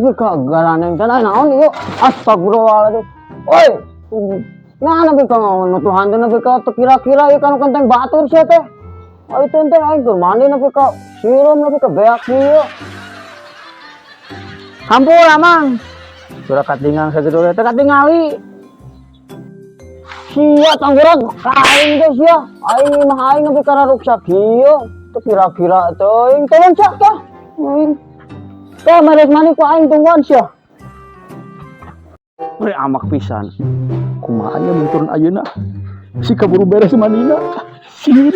Nepi ka garaneng teh naon ieu? Astagfirullahaladzim. Oi. Nah, nepi ka nutuhan teh nepi ka teu kira-kira ieu kana kenteng batur sia teh. Ayo teh teh aing keur mandi nepi ka sireum nepi ka beak kieu. Hampura, Mang. Suara katingang sakitu teh katingali. Sia tangguran ka aing teh sia. Aing imah aing nepi ka raruksak kieu. Teu kira-kira teuing tolong sia tah. Aing. Teh beres mandi ku aing tungguan sia. Bre amak pisan. Kumaha nya mun turun ayeuna? Si kaburu beres mandina. Sini.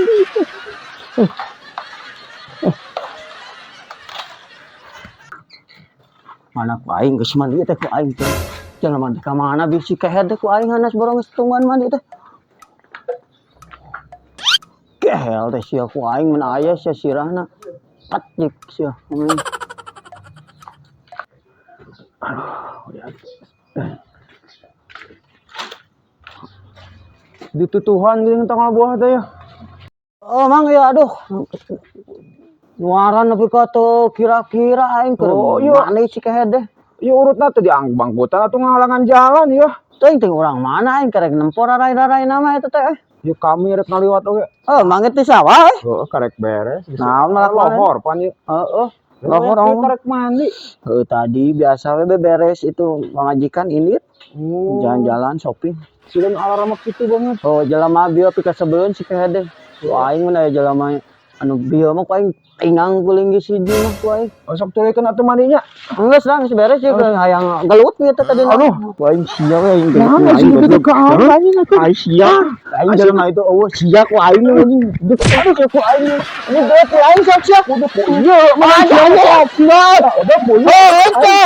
Mana ku aing geus mandi teh ku aing teh. Jangan mandi ka mana bisi kehed teh ku aing hanas borong geus tungguan mandi teh. Kehel teh sia ku aing mun aya sia sirahna. Patjik sia. Aduh, ya. Ditutuhan geuning tanggal buah teh ya. Oh, Mang ya aduh. Nuaran nepi ka teu kira-kira aing keur Oh, iya. mandi si kehed teh. Ya urutna teh di bangkutan atuh ngahalangan jalan ya. Teuing teh urang mana aing karek nempo rarai-rarai nama eta teh. Ya kami rek ngaliwat oge. Oh, mangit di sawah eh. Heeh, karek beres. Nah, malah lohor pan ieu. Heeh. Lohor Lohor oh. karek mandi. Heuh, tadi biasa we beberes itu pamajikan ini Oh. jalan-jalan shopping. Sigan alarm kitu banget. Oh, jelema bieu pika sebelun si kehed teh. Ku aing mun aya jelema anu bieu mah ku aing tingang guling geus hiji mah ku aing. Oh, sok tuluykeun atuh mandinya. Geus lah geus beres ya hayang gelut ieu teh tadi. Aduh. Ku aing sia we aing gelut. Nah, Aing sih gitu goblok. ke aing anjing atuh. Aing sia. Aing jelema itu eueuh sia ku aing anjing. Aduh ku aing. Ini gelut ku aing sok sia. Udah ku Iya, mah sia. Udah ku Oh, eta.